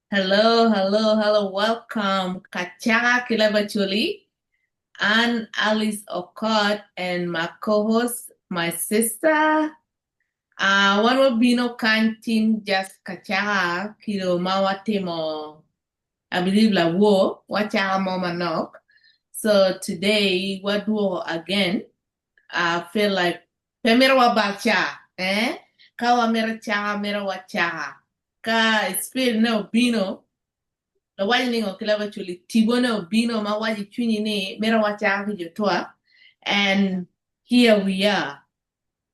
Hello, hello, hello. Welcome. Kachaka Kilabachuli. I'm Alice Okot and my co-host, my sister. Wan wabino kany tin just kachaka kido ma watimo, I believe lawor, wachaka mo manok. So today wadwogo again. I feel like pe mito wabal ca, eh? Ka wamito caka, mito wacaka. Ka spirit ne obino, lawaco ni ngo ki labaculi, tipo ne obino ma waco i cwinyi ni mito wacaka ki jo twa, and here we are.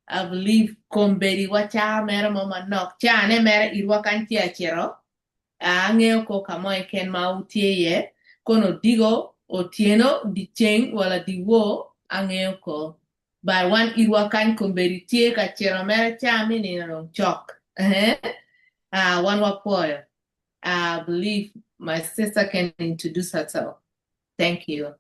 I believe kombeddi wacaka mere mo manok, caa-ne mere itwa kany tye acito, angeyo ko ka mo keken ma wutye iye, kono odiko, otyeno, dyeceng, wala dyewor, angeyo ko. But wan itwa kany kombeddi tye ka cito mere caa me nino dong cok. Wan wapwoyo. I believe my sister can introduce herself. Thank you.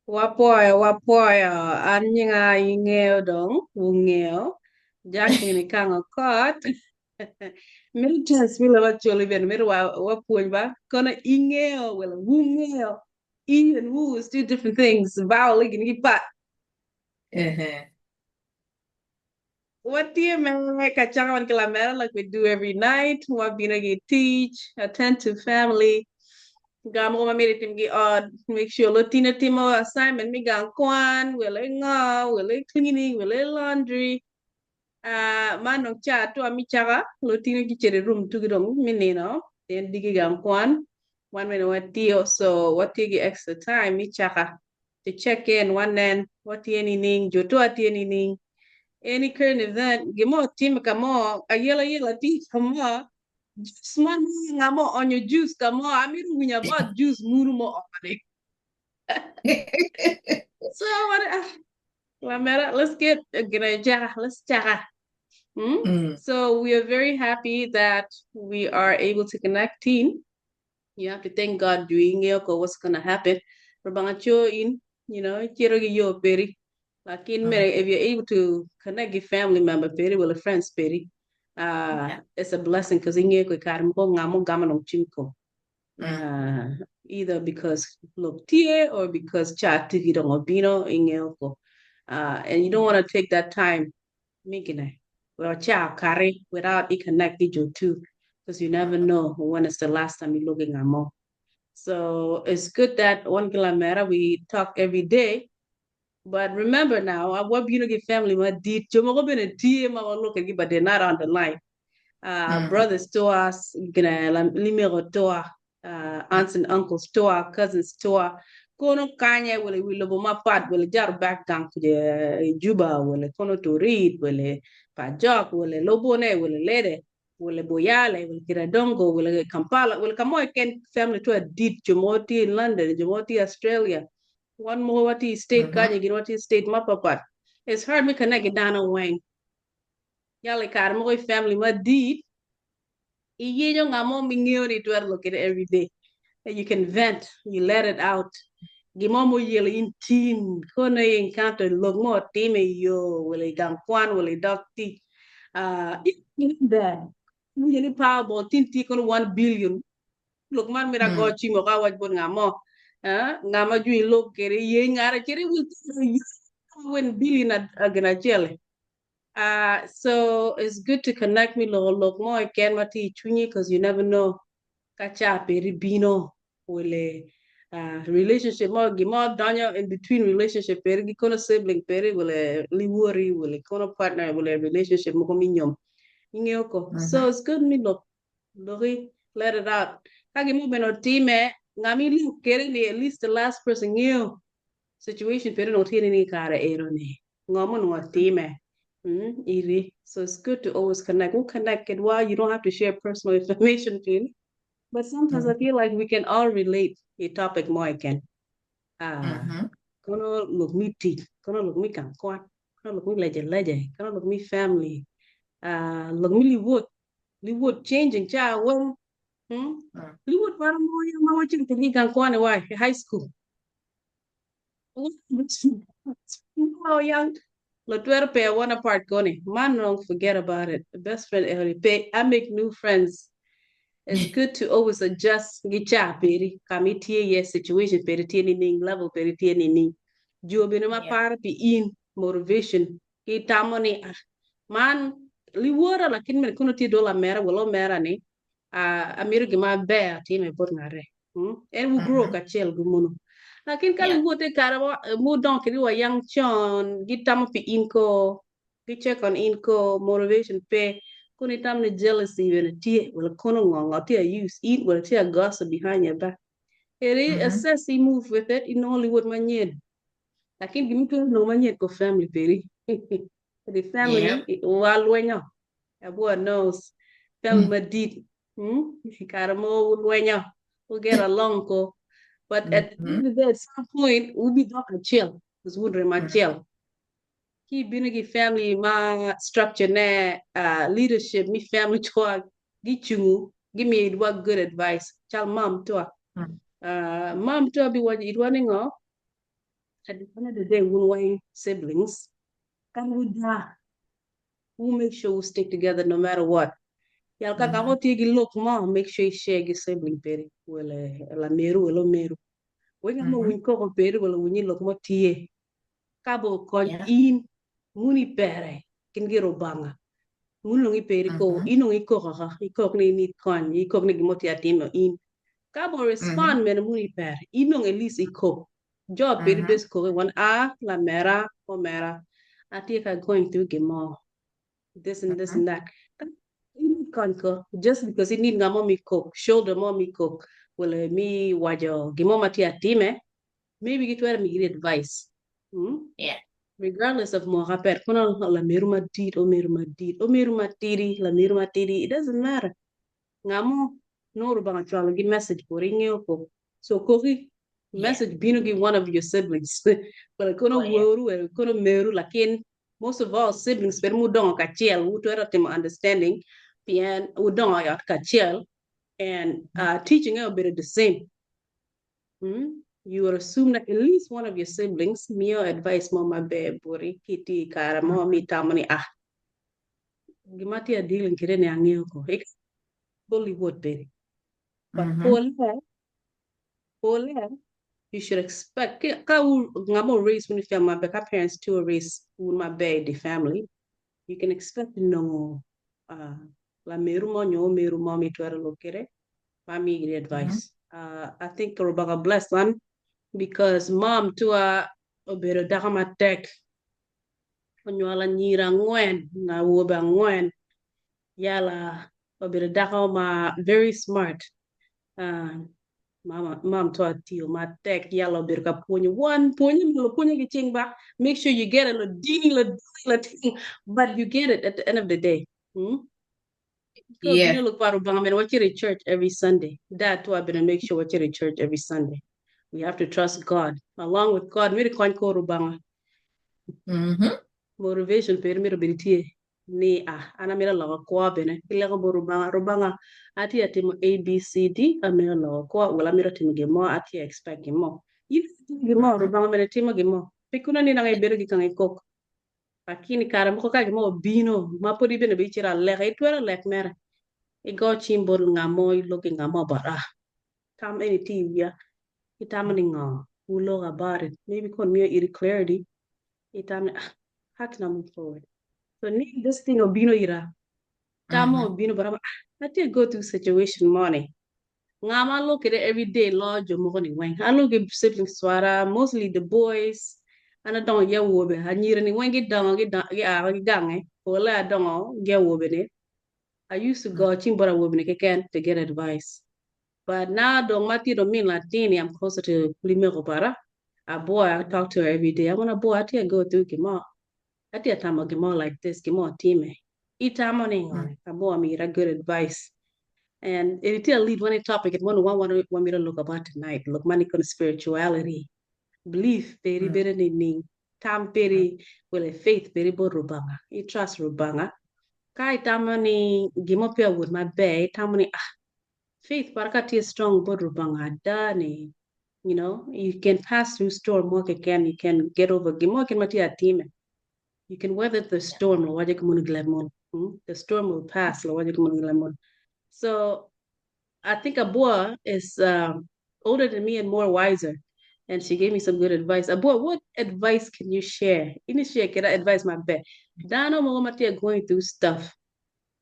Wapwoyo, wapwoyo. An nyinga ingeyo dong, wungeyo. Jacqueline Ikango Kot. Mito chance mi laba coli bene mito wa wapwony ba. Kono ingeyo, well, wungeyo. I and wu is two different things. Vowel gin gi pat. Watye mere ka cako wan ki lamera like we do every night. Wabino gi teach, attend to family. Ga mogo ma myero itim gi ot, make sure lutino timo assignment me gang kwan, wele ngo, wele cleaning, wele laundry. Man dong ca twa me caka, lutino gicito i room tugi dong me nino, pien diki gang kwan, wan bene watiyo, so watye ki extra time me caka to check in, wanen watye nining, jo twa tye nining, any current event, gin mo otimme ka mo, ayelayela tye ka mo, juice mo nga mo oonyo juice ka mo, amito winyo about juice munu mo oonyo. So what, lamera, let's get gonna chaka, let's chaka. So we are very happy that we are able to connect team. You have to thank God doing what's gonna happen. Rubanga cho in, chiro gi yo peri. Lakin mere, if you're able to connect your family member peri, well, friends peri, it's a blessing because inge ko kar mo ngamo gama nong chimko. Either because lok tie or because cha tigi dong obino inge ko. And you don't want to take that time making well cha carry without it connected you too, because you never know when is the last time you're looking at more. So it's good that one kilometer we talk every day. But remember now, I want you to get family ma dit jomo been a team look at but they're not on the line. Brothers to us, gonna limero to aunts and uncles to our cousins to our kono kanye wele wilobo mapat wele jar back gang kuje Juba wele kono to read wele pajok wele lobone wele lede wele boyale wele kiradongo wele Kampala wele kamo ken family to a dit jomoti in London jomoti Australia one more wati state kanye gin wati state mapapat. It's hard me connect it down a wing. Yale kar mo family ma dit iyenyo ngamo mingeo ni to look at it every day. And you can vent, you let it out. Gimo mo yele in team kono encounter lok mo time yo wele gang kwan wele dok ti. That ni powerball tin ti kono 1 billion. Lok man mira go chimo ka waj bon ngamo. Ngama jui lok kere ye ngara kere wil win billion agana chele. So it's good to connect me lo lok mo ken mati chunyi because you never know. Kacha peri bino wele relationship mo gimo donyo in between relationship peri gi kono sibling peri wele liwori wele kono partner wele relationship mo minyom ingeo ko. So it's good me look lori let it out. Kagi mo beno time ngami lu kere ni at least the last person ngeo situation peri no tini ni kare ero ni ngomo no time. Iri. So it's good to always connect. We'll connect it while you don't have to share personal information too. But sometimes I feel like we can all relate a topic more again. Kono look me teach, kono look me kan kwan, kono look me leje leje, kono look me family. Look me liwood, liwood changing cha well. Liwood para mo yung mga ching tigi kan kwan why high school. Oh young. Lotwero pe one apart gone. Man, don't forget about it. The best friend ever pay. I make new friends. It's good to always adjust gi ca peri ka ma itye iye, situation peri tye nining, level peri tye nining. Jo bene ma paro pi in, motivation, ki tamo ni ah man liwora lakin mene kono tye dong lamera wala omera ni ah amito gin maber atime bot ngate. En wu grow kacel gi munu. Lakin ka liwote kare mudongo kede wa yang con gitamo pi in ko gi check on in ko motivation pe kono itamo ni jealousy bene tye wala kono ngo ngo tye a use in wala tye a gossip behind your back eri assess i move with it inongo liwot manyen lakin gima itwero nongo manyen ko family peri the family wa lwenyo abua knows family madit kare mogo wulwenyo wu get along ko but at the end of the day at some point wubi dok acel cause wun remo acel. Ki ibino ki family ma structure ne leadership me family cwa gicungu gimiyo itwa good advice cal mom twa mom twa biwaco itwa ni ngo at the end of the day wun weng siblings kadi wuda wu make sure wu stick together no matter what yal ka kako tye ki lok mo make sure i share ki sibling peri wele lameru wele omeru wek ngat mo owiny koko peri wele owiny lok mo tye Ka bo okony in, muni pere kin gi Rubanga. Muni nongo iperi ko, in nongo ikok oko, ikok ni in ikony, ikok ni gin mo tye atimo in. Ka bo respond mene muni pere, in nongo at least ikok. Jo peri bes koki wan a lamera, omera, atye ka going through gin mo, this and this and that. Ka in ikony ko, just because in need nga mo mi kok, shoulder mo mi kok, wala mi waco gin mo ma tye atime, Maybe gitwero migi advice. Yeah. Regardless of mwaka pet kono lameru madit, omeru madit, omeru matidi, lameru matidi, it doesn't matter. Nga mo nongo Rubanga cwalo gi message boti ingeyo ko. So koki message bino gi one of your siblings. Wala kono woru, wala kono meru, lakin most of all siblings pet mudongo kacel wutwero timo understanding pien wudongo i ot kacel and teaching obedo the same. You would assume that at least one of your siblings miyo advice mo maber boti ki itye i kare mo ma itamo ni ah gima atye ka dealing kwede ni angeyo ko bol iwot bene but pole pole you should expect ka ngat mo raise wun i family maber ka parents tye o raise wun maber i the family you can expect nongo lameru mo nyo omeru mo ma itwero lok kwede ma migi advice. I think Rubanga bless one because mom tua obedo dako matek onywalo anyira angwen awobe angwen yala obedo dako ma very smart mama mom tua tiyo matek yala obedo ka pwonyo wan pwonye malo pwonye ki cing ba make sure you get it ladini ladini ladini but you get it at the end of the day. Bino lok pa Rubanga mene wacito i church every Sunday. Dad too bene make sure wacito i church every Sunday. We have to trust God. Along with God, mito kony kor Rubanga. Motivation peri mito bedo tye ni ah an amito loko kwo bene ki leko bot Rubanga. Rubanga atye atimo A, B, C, D amito loko kwo well amito timo gin mo atye expect gin mo. In itimo gin mo Rubanga bene timo gin mo. Pe kuno ni nanga ibedo ki kang ikok. Lakini kare mogo ka gin mo obino ma pud ibino ibicito aleka, itwero lek mere igo cim bot nga mo ilok ki nga mo but ah tam eni tye i wiya itamo ni ngo wulok about it maybe kon miyo iri clarity itamo ni ah how can I move forward so ni this thing obino ira tam mo obino but ah atye go through situation mo ni Nga ma alok kwede everyday loyo jo mogo ni weng. Alok ki siblings cwara, mostly the boys, an adongo ki awobe, anyira ni weng gidongo gia ki gange, pole adongo ki awobe ni, I used to go cim bot awobe ni keken to get advice. But now dong ma atye dong min latin-ni I'm closer to limego para, a boy I talk to her everyday, I wanna boy atye go through gin mo, atye tamo gin mo like this, gin mo otime, itamo ni ngo ni, abo amira good advice. And it tye lead one topic it one one want me to look about tonight. Look money con spirituality. Belief peri bedo ni ning. Tam peri wele faith peri bot Rubanga. I trust Rubanga. Ka itamo ni gimo pe awot maber, itamo ni ah faith para ka tye strong bot Rubanga ada ni you know you can pass through storm mo keken you can get over gimo ken ma tye atime. You can weather the storm lo waco ki mono gileb mono. The storm will pass lo waco ki mono gileb mono. So I think Abua is um, older than me and more wiser. And she gave me some good advice. Abua, what advice can you share? Ini share keda advice my best. Dano mo ma tye going through stuff.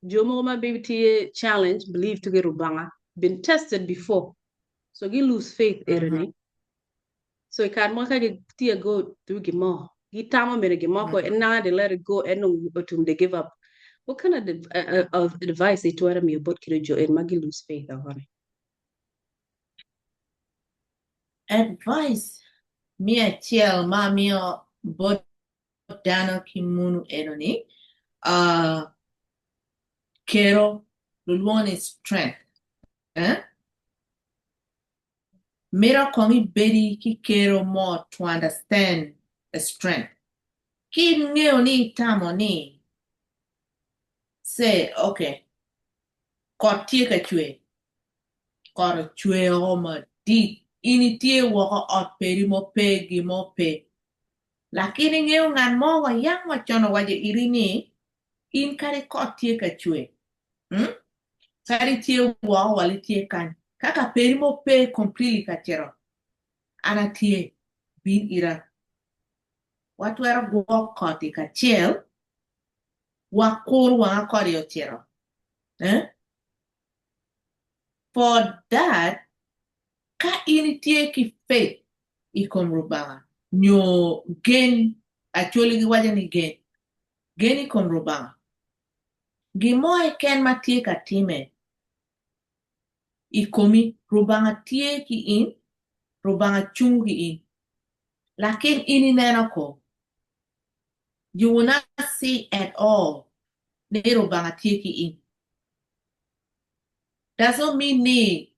Jo mo ma baby tye challenge, believe to get rubanga. Been tested before. So gi lose faith ereni. So i mo ka gi tye go through gimo. Gi tamo mene gimo ko and now they let it go and no otum they give up. What kind of, uh, of advice itwero miyo bot kilo jo en ma gi lose faith ahone? Advice mi achiel ma amiyo bot dano ki munu eno ni uh, kero lulwongo ni strength eh? Mito kong ibedi ki kero mo to understand the strength. Ki ingeyo ni itamo ni say okay kot tye ka cwer kot ocwer o madit in itye woko ot peri mo pe gin mo pe lakin ingeyo ngat mo wa yang wa con owaco iri ni in kadi kot tye ka cwer hmm? Kadi itye woko wala itye kany ka ka peri mo pe completely ka cito an atye bin ira watwero gwok kot-ti kacel wakur wanga kot-ti ocito eh? For that ka in itye ki faith i kom Rubanga nyo gen Acholi giwaco ni gen gen i kom Rubanga Gin mo keken ma tye ka time i komi, Rubanga tye ki in, Rubanga cungo ki in. Lakin in ineno ko, you will not see at all ni Rubanga tye ki in. Does not mean ni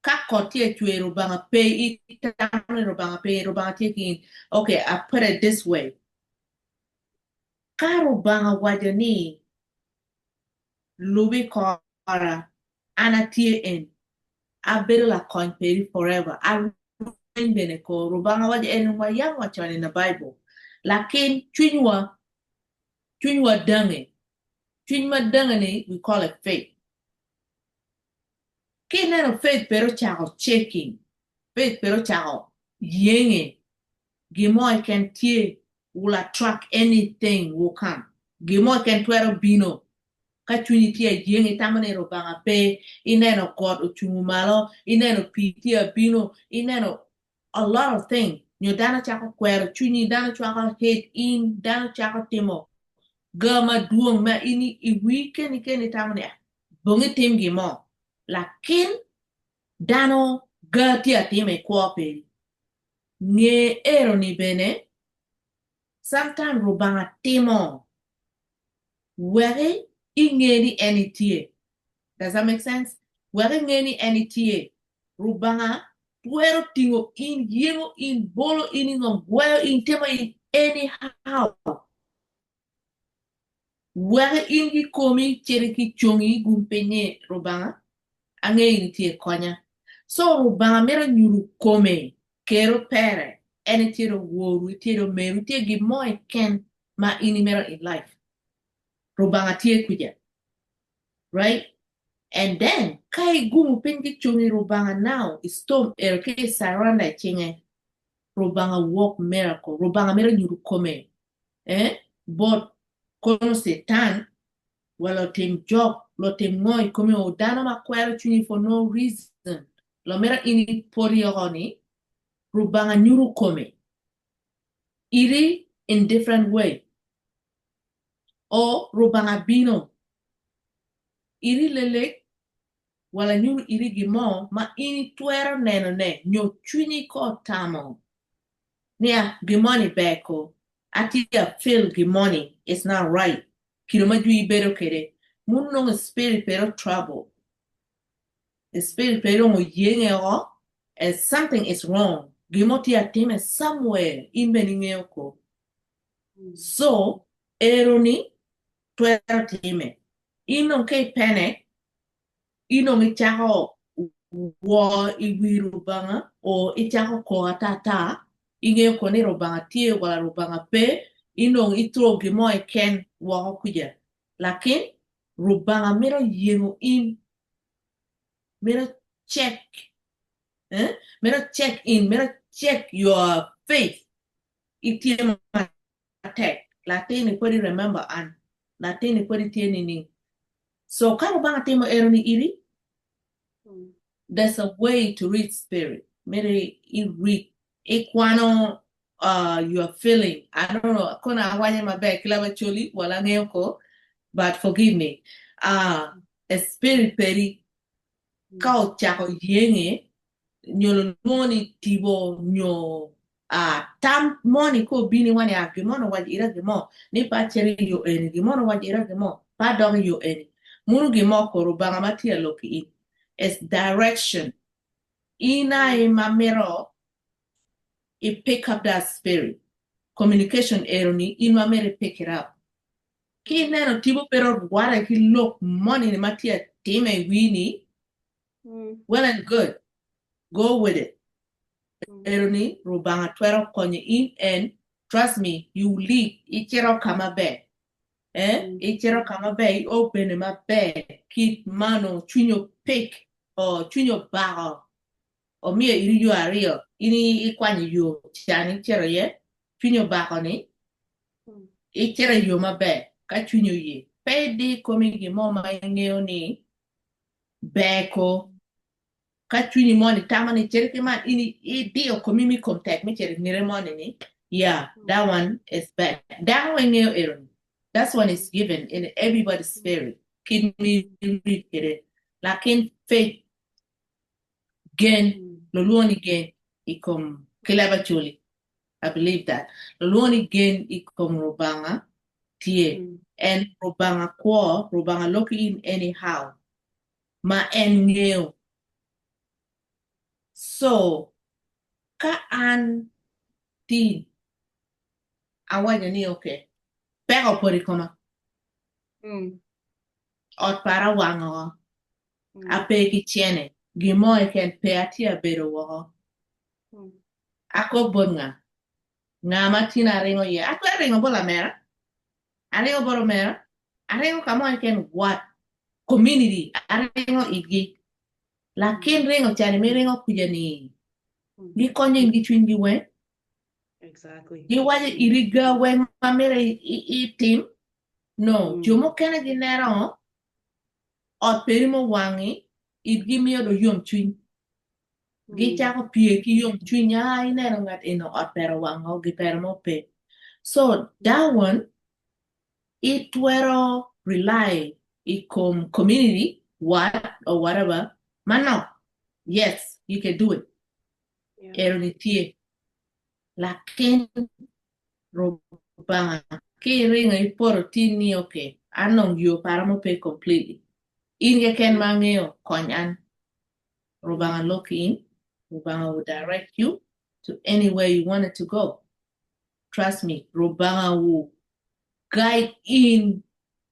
ka kot tye ka cwer Rubanga pe, itamo ni Rubanga pe, Rubanga tye ki in. Okay, I put it this way. Ka Rubanga owaco ni, Lub i kora, an atye en, abedo lakony peri forever, arweny bene kor. Rubanga owaco en wa yam wa con in the Bible. Lakin cwinywa, cwinywa dange. Cwiny ma dange ni we call it faith. Ki ineno faith peri ocako shaking, faith peri ocako yenge, gin mo keken tye will attract anything will come gin mo keken twero bino ka cwinyi tye ayeng itamo ni Rubanga pe ineno got ocungo malo ineno pii tye abino ineno a lot of thing nyo dano cako kwero cwinyi dano cwako hate in dano cako timo ga madwong ma in i wii keni keni itamo ni ah bong itim gin mo lakin dano ga tye atima i kwo peri Nge ero ni bene, sometime Rubanga timo wek inge ni en itye. Does that make sense? Wek inge ni en itye. Rubanga twero tingo in, yengo in, bolo in i ngom, gweyo in, timo in anyhow. Wek in kikomi cit ki congi i gum piny ni, Rubanga, angeyo in itye konya. So Rubanga mito nyuto kome, kero pere, en itye do woru, itye do meru, itye gin mo keken ma in imito in life. Rubanga tye kuca. Right? And then, ka igumo piny ki congi Rubanga now, i storm ero ki i surrender i cinge, Rubanga work miracle. Rubanga mito nyuto kome eh, bot kono Catan wa lutim jok, lutim ngo i komi o dano ma kwero cwinyi for no reason, lomito in ipoti oko ni Rubanga nyuto kome iri in different way or Rubanga bino iri lelek wala nyuto iri gin mo ma in itwero neno ne nyo cwinyi ko tamo ni ah gin moni ber ko atye a feel gin moni it's not right kino ma jwi bedo kede mun nongo spirit peri trouble spirit peri dong oyenge oko and something is wrong gin mo tye atime somewhere in bene ingeyo ko so ero ni twero time in dong ka i panic in dong icako wor i wi Rubanga or icako kok ata ata, ingeyo kono ni Rubanga tye wala Rubanga pe, in dong i throw gin mo keken woko kuca. Lakin Rubanga mito yengo in, mito. check eh mito check in mito check your faith itye matek latin-ni pwod i remember an latin-ni pwod itye nining so ka Lubanga timo eno ni iri there's a way to read spirit mito i read ikwano your feeling I don't know kono awaco maber ki leb Acholi well angeyo ko but forgive me a spirit peri ka ocako yenge nyo lulwongo ni tipo nyo tam moni ka obino iwaco ni gin moni owaco ira gin mo ni pe acito i yo eni gin moni owaco ira gin mo pe adok i yo eni muno gin mo ko Rubanga ma tye ka lok ki in it's direction in aye ma mito i pick up that spirit communication ero ni in ma myero i pick it up ki ineno tipo pe orwate ki lok moni ni ma tye atime i wii ni well and good go with it ero ni Rubanga twero konyo in and trust me you will live icito ka maber eh icito ka maber i o bene maber kit ma onongo cwinyi opik or cwinyi obako Omiyo iri yo aryo, in ikwanyo yo can icito iye, cwinyi obako ni icito i yo maber ka cwinyi oye. Pe idi komi gin mo ma ingeyo ni ber ko. Ka cwinyi moni tamo ni cit ki man, in idiyo komi me kom tek me cito i ngete moni ni, yeah, that one is bad. Dano weng ngeyo ero ni. That's one is given in everybody's spirit. Kit ma irit kwede. Lakin faith Gen, lulwongo ni gen i kom ki leb Acholi, I believe that, lulwongo ni gen i kom Rubanga tye, en Rubanga kwo, Rubanga loko in anyhow ma en ngeyo. So ka an tin awaco ni okay, peko opoto i koma, ot para owango o, Ape ki cene, gin mo keken pe, atye abedo woko. Akok bot nga? Nga ma tin aringo iye? Atwero ringo bot lamera? Aringo bot omera? Aringo ka mo keken wat, community, aringo itgi. Lakin ringo cani me ringo kuca-ni, gikonyo in ki cwinygi weng? Giwaco iri ga weng ma myero itim? No, jo mukene gineno ot peri muwangi itgi miyo dong yomcwiny. Gicako pye ki yomcwiny, aa ineno ngat eno ot pere owango, gipere mo pe. So that one itwero rely i kom community wat or whatever manok, yes you can do it, ero ni tye. Lakin Rubanga ki iringo ipoto tin ni ok an dong yo para mo pe completely in keken ma angeyo kony an Rubanga lok in Rubanga will direct you to anywhere you wanted to go trust me Rubanga will guide in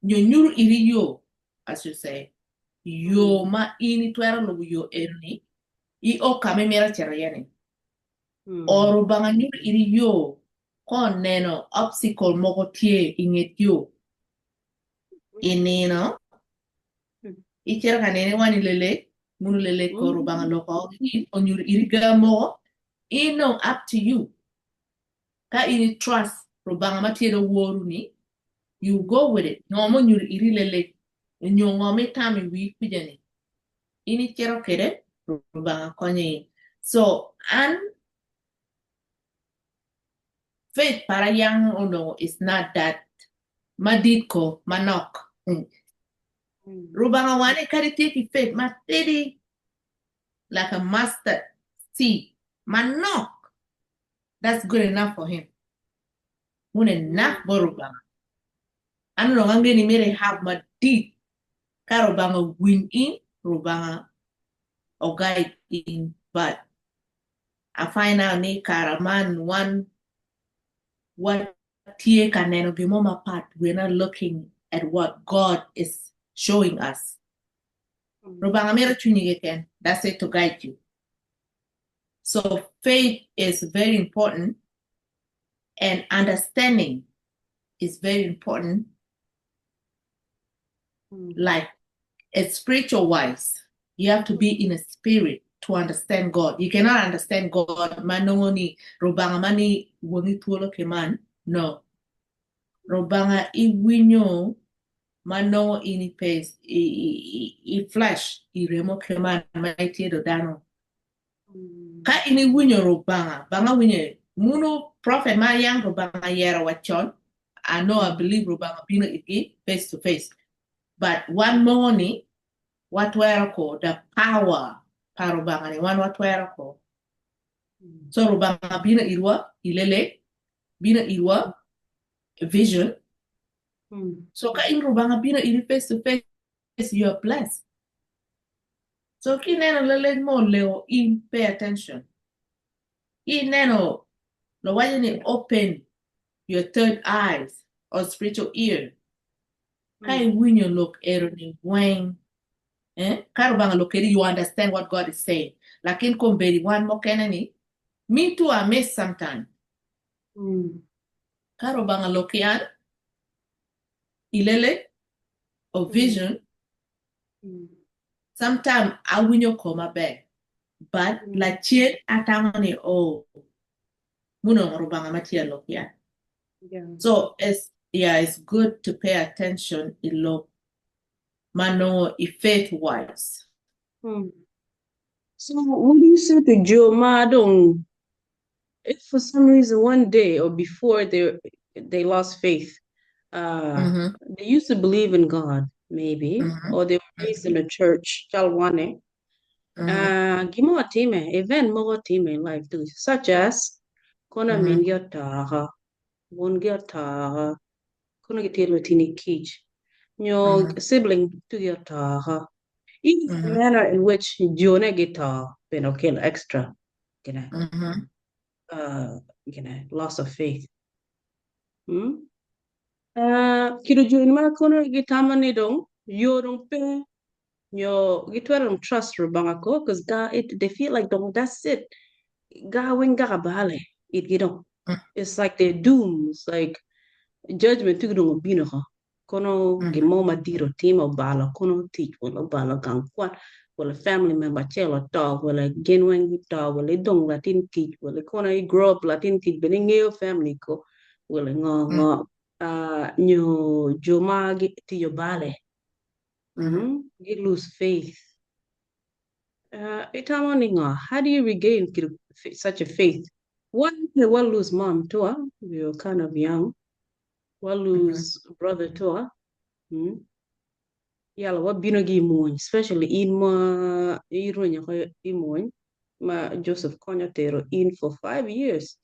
nyo nyuto iri yo I should say yo ma in itwero lubo yo eno ni i o kama imito cito iye ni. O Rubanga nyuto iri yo ka oneno obstacle mogo tye i nget yo. I nino, icito ka nene wani lelek, muno lelek ko Rubanga loko in onyuto iri ga mogo, in dong up to you. Ka in i trust Rubanga ma tye dong woru ni, you go with it. Ngo ma onyuto iri lelek nyo ngo ma itamo i wii kwija ni, in icito kwede Rubanga konyo in. So an faith para yang onongo is not that madit ko manok. Rubanga wane kadi itye ki faith matidi like a mustard seed manok that's good enough for him. Mun enough bot Rubanga. An onongo ange ni myero i have madit Ka Rubanga owiny in, Rubanga o guide in but I find out ni kara man wan watye ka neno gin mo mapat we are not looking at what God is showing us. Rubanga mito cwinyi keken that's it to guide you. So faith is very important and understanding is very important like it's spiritual wise. You have to be in a spirit to understand God. You cannot understand God ma nongo ni Rubanga ma ni wongi twolo ki man. No. Rubanga iwinyo ma nongo in i pe i flesh i remo ki man ma itye do dano. Ka in iwinyo Rubanga, banga winyo munu prophet ma yang Rubanga yero wa con, I know I believe Rubanga bino itgi face to face. But wan mongo ni watwero ko the power pa Rubanga ni wan watwero ko. So Rubanga bino irwa i lele, bino irwa vision. So ka in Rubanga bino iri face to face, you are blessed. So ki ineno lelec mo oleo in, pay attention. Ki ineno lawaco ni open your third eyes or spiritual ear. Ka iwinyo lok ero ni weng, eh, ka Rubanga lok kedi, you understand what God is saying. Lakin kombeddi wan mukene ni, me too I miss sometime. Ka Rubanga lok ki an, i lele or vision, sometime awinyo koma ber, but lacen atamo ni oh, munongo Rubanga ma tye alok ki an. So it's yeah, it's good to pay attention i lok ma nongo i faith wise. So what do you say to jo ma dong if for some reason one day or before they lost faith, they used to believe in God maybe, or they were raised in a church, calo wane, gin mo otime, event mogo otime in life too, such as kono min-gi oto, won-gi oto, kono gitye lutini kic, nyo sibling tugi oto. Even the manner in which jone gito bene okelo extra gine, gine, loss of faith. Kit ojoni ma kono gitamo ni dong yo dong pe nyo gitwero dong trust Rubanga ko cause God it, they feel like dong that's it. Ga weng gaka bale itgi dong. It's like they're doomed. It's like judgment tugi dong obino ko. Kono gin mo madit otime obalo kono tic wala obalo gang kwan wala family member acel oto wala gin weng gito wala idong latin kic wala kono i grow up latin kic bene ingeyo family ko wala ngo ngo nyo jo ma tiyo bale gi lose faith. Itamo ni ngo? How do you regain such a faith? One, one lose mom too, huh? We were kind of young. One lose brother too, huh? Yala wabino gi imwony, especially in ma irwenyo ko imwony ma Joseph Kony otero in for 5 years.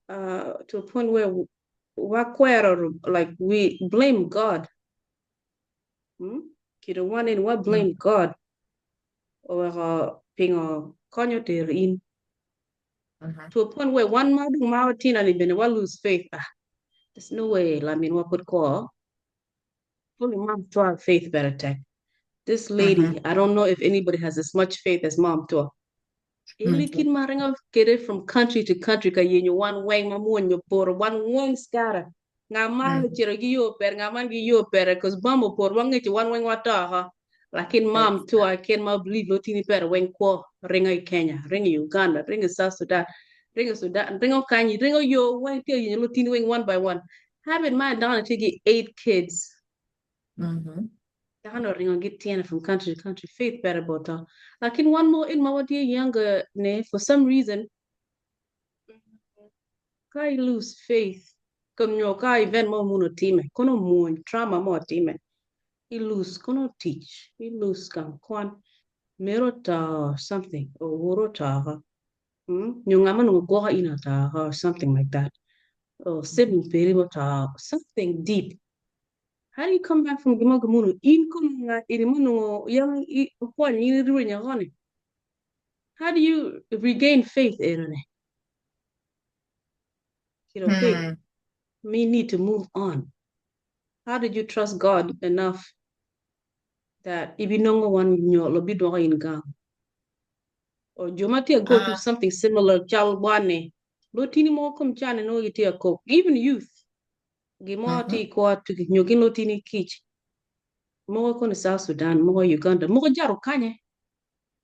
To a point where wakwero, like we blame God. Kito one in wa blame God. Oweko pingo Kony otero in. To a point where one ma dong ma tina ni bene wa lose faith. Ah, there's no way lamin wa put ko. Fully mom to have faith better tech. This lady, I don't know if anybody has as much faith as mom to. Ili kit ma ringo kede from country to country ka yenyo wan weng ma mwonyo poro wan weng scatter. Nga man ciro gi yo per nga man gi yo per cause bam opor wan ngecho wan weng watoho. Lakin mom to I can ma believe lo tini per weng kwo ringo i Kenya, ringo i Uganda, ringo i South Sudan, ringo Sudan, ringo kanyi, ringo yo weng tye yenyo lo tini weng one by one. Having my down to get eight kids. Dano ringo gi tyene from country to country. Faith better bota. Lakin one more in ma watye younger ne for some reason ka i lose faith kom nyo ka event mo muno time kono mwony trauma mo time i lose kono tic i lose gang kwan mero to something or woro to nyo ngama nongo gwoko in ata or something like that or sibling peri mo to something deep. How do you come back from gimo gimunu in kono nga iri mo nongo yang i kwan in irwenyo koni? How do you regain faith erone? Faith may need to move on. How did you trust God enough that ibinongo wan nyo lo bidwoko in gang? Or jo ma tye go through something similar cal wane lo tini mo kom chane no gitye kok, even youth gimo ti ko tugi nyo gin lo tini kic. Mogo kono i South Sudan, mogo Uganda, mogo jaro kanye.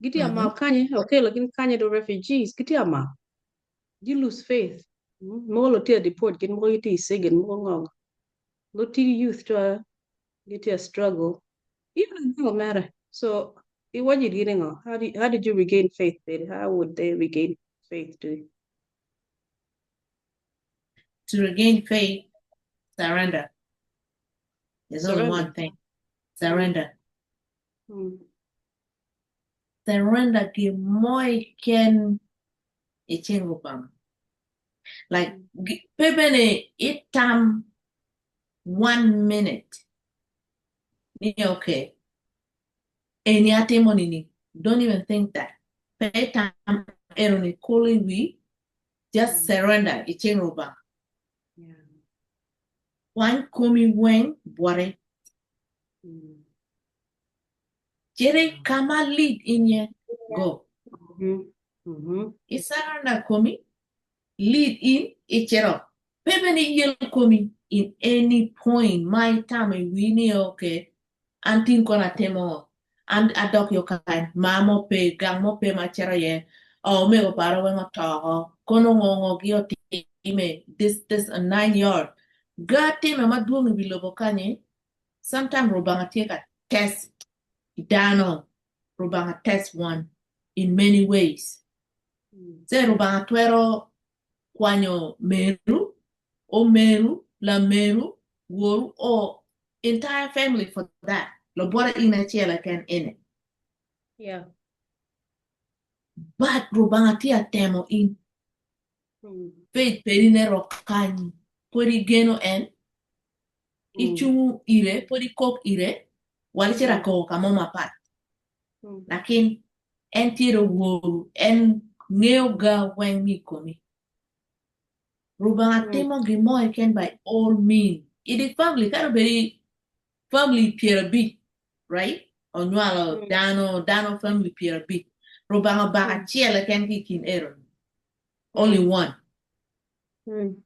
Gitye amal kanye, okay, lakin kanye the refugees, gitye amal. You lose faith. Mogo lo tye deport, gin mogo gitye i Sigen, mogo ngong. Lo tye youth to gitye a struggle. Even it don't matter. So, what you getting on? How did you regain faith, baby? How would they regain faith to To regain faith, surrender. There's only one surrender? thing. Surrender. Surrender gin mo keken i cing Lubanga. Like pe bene itam one minute ni okay eni atimo nini don't even think that. Pe itam eno ni kulu i wi just surrender i cing Lubanga. Kwany komi weng bwote. Cit ka ma lead in iye go. I surrender komi lead in icito. Pe bene iyel komi in any point ma itamo i wii ni okay an tin kono atimo an adok yo kany mar mo pe gang mo pe ma acito iye or omego para weng otoko kono ngo ngo gi otime this this a 9 yard ga time madwong i wi lobo kanyi. Sometimes Rubanga tye ka test dano. Rubanga test one in many ways. Ce Rubanga twero kwanyo meru, omeru, lameru, woru or entire family for that. Lobota in acel keken ene. But Rubanga tye atemo in. Faith peri ne rok kany. Pud igeno en. Icungu ire, pud ikok ire, wal icito akoko ka mo mapat. Lakin en tye do woru, en ngeyo ga weng mi i komi. Rubanga timo gin mo keken by all means. I di family, kadi obed i family 50, right? Onywalo dano, dano family 50. Rubanga obako acel keken ki i kin ero-ni. Only one. En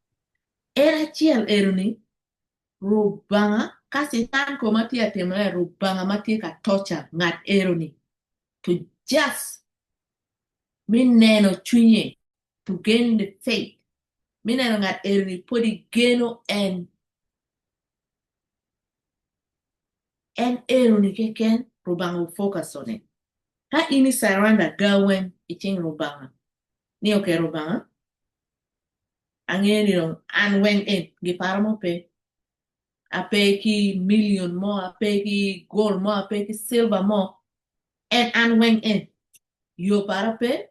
acel ero-ni, Rubanga, ka Catan koma tye ka timone, Rubanga ma tye ka toca ngat ero-ni to just me neno cwinye, to gain the faith, me neno ngat ero-ni pwod igeno en. En ero-ni keken Rubanga o focus on it. Ka in i surrender ga weng i cing Rubanga, ni okay Rubanga, angeyo ni dong an weng en giparo mo pe. Ape ki million mo, ape ki gold mo, ape ki silver mo. En an weng en. Yo para pe,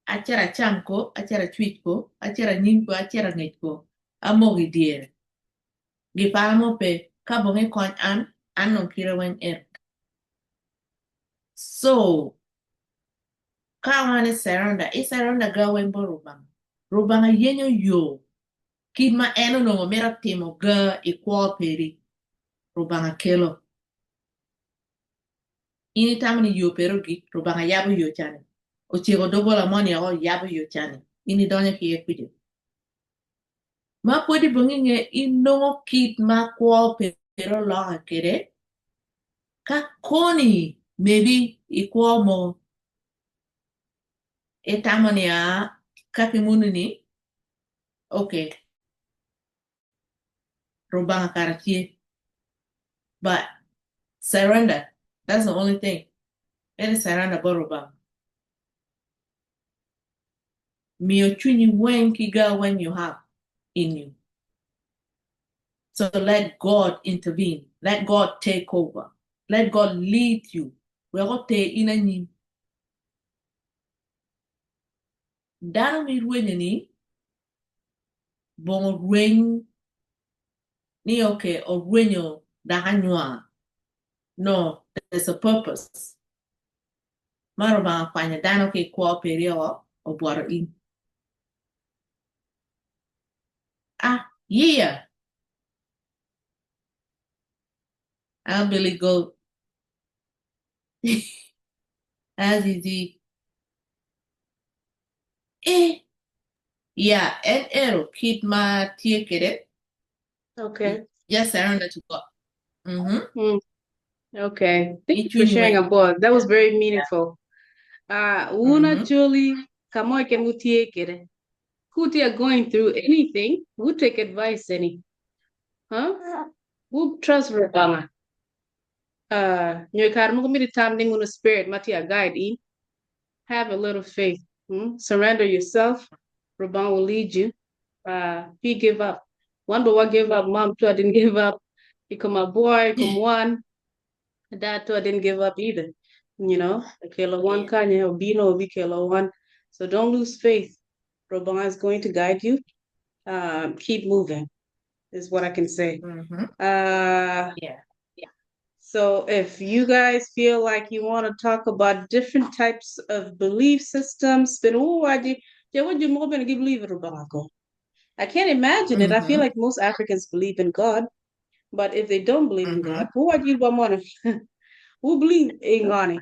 acito acam ko, acito acwic ko, acito anyim ko, acito angec ko, amoko i dyere. Giparo mo pe, ka bong ikony an, an dong kite weng en. So, ka wan i surrender, i surrender ga weng bot Rubanga. Rubanga yenyo yo kit ma en onongo mito timo ga i kwo peri. Rubanga kelo. In itamo ni yo peri ogik, Rubanga yabo yo cani. Ociko doggola moni oko, yabo yo cani. In idonyo ki iye kuca. Ma pwod ibong inge inongo kit ma kwo peri oloke kwede, ka koni maybe i kwo mo itamo ni a ka kimuni ni okay Rubanga kara tye but surrender, that's the only thing. Ene surrender bot Rubanga. Miyo cwinyi weng ki ga weng you have in you. So let God intervene. Let God take over. Let God lead you. Wek oter in anyim. Dano ma irwenyo ni bongo rweny ni okay orwenyo dok anywar. No, there's a purpose. Ma Rubanga okwanyo dano ki i kwo peri o obwoto in. Ah, yeah. I'm Billy Goat. Azizi. Eh, yeah, en ero kit ma tye kwede. Just surrender to God. Okay. Thank I you for cwiny sharing weng. a board. That was very meaningful. Una Julie, kamoy ken wutie kede. Kuti are going through anything, we take advice any. Huh? We trust Rubanga. Nyo kar mo kumiti tam ning unu spirit mati a guide in. Have a little faith. Surrender yourself. Rubanga will lead you. He give up. One but give up. Mom too, I didn't give up. He come a boy, come one. Dad too, I didn't give up either. You know, Kelo one kanye, Obino, Obi Kelo one. So don't lose faith. Rubanga is going to guide you. Keep moving is what I can say. So if you guys feel like you want to talk about different types of belief systems, then oh, I do. Yeah, what you more gonna give believe in Rubanga? I can't imagine it. I feel like most Africans believe in God, but if they don't believe in God, who are you want Who believe in God?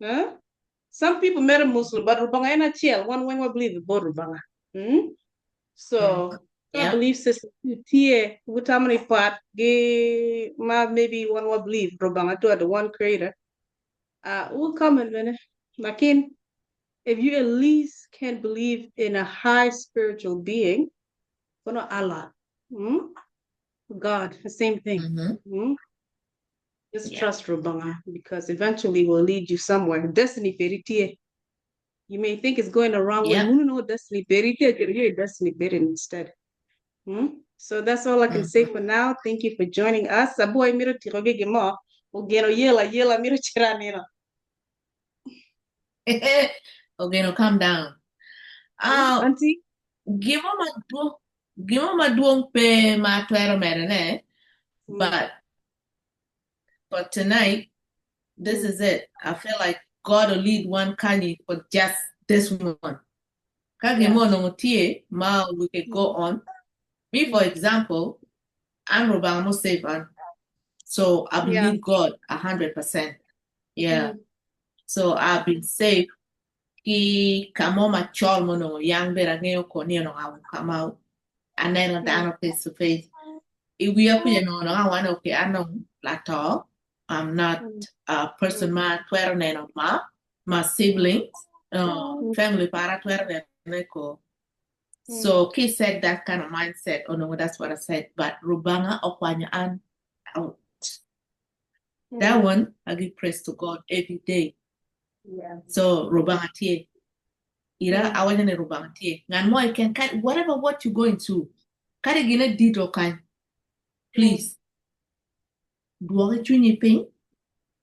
Huh? Some people met a Muslim, but Rubanga and a one when we believe in Rubanga. So I belief system tie wutamani part ge ma maybe one will believe Rubanga to the one creator. Will come and minute. Lakin if you at least can believe in a high spiritual being, kono Allah, God, the same thing. Just trust Rubanga because eventually will lead you somewhere. Destiny peritie. You may think it's going the wrong way. You know destiny peritie, you're destiny better instead. So that's all I can say for now. Thank you for joining us. Aboy miro tiroge gemo. Ogeno yela yela miro chiranina. Okay, no, calm down. Auntie? Gimo maduong gimo maduong pe ma twero mere ne, but tonight, this is it. I feel like God will lead one kanyi for just this one. Ka gimo onongo tye ma we could go on. Me, for example, an Rubanga mo save an. So I believe God 100%. Yeah. So I've been saved. Ki kamo machol mono yang bera ngeo ko ni no I will come out. Aneno dano face to face. Iwiya kuya no no I want okay I know lato. I'm not a person ma twero neno ma my siblings, family para twero neno ko. So he said that kind of mindset. Oh no, that's what I said. But Rubanga okwanya an out. That one, I give praise to God every day. So Rubanga tie. Ira awanya ne Rubanga tie. Ngan mo I can whatever what you going through. Kare gine dito kan. Please. Duogi chunyi piny.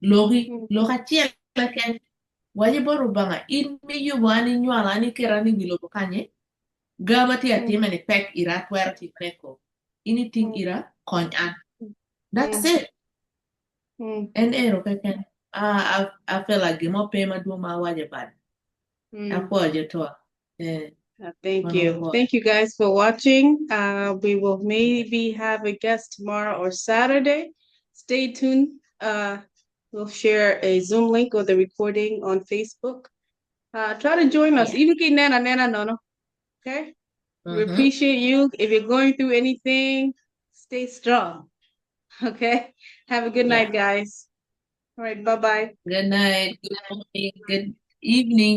Logi loka chiel ken. Waje bo Rubanga in mi yubo ani nywala ani kera ni wilobo kanye. Gama ti atime ni pek ira twero timene ko. Anything ira kony an. That's it. En ero keken. I feel like gimo pe maduong' ma awajo bad. Apwoyo to. Thank Mano you. apwoyo. Thank you guys for watching. We will maybe have a guest tomorrow or Saturday. Stay tuned. We'll share a Zoom link or the recording on Facebook. Try to join us. Even if nana nana no no. Okay. We appreciate you. If you're going through anything, stay strong. Okay. Have a good night, guys. All right. Bye-bye. Good night. Good morning. Good evening.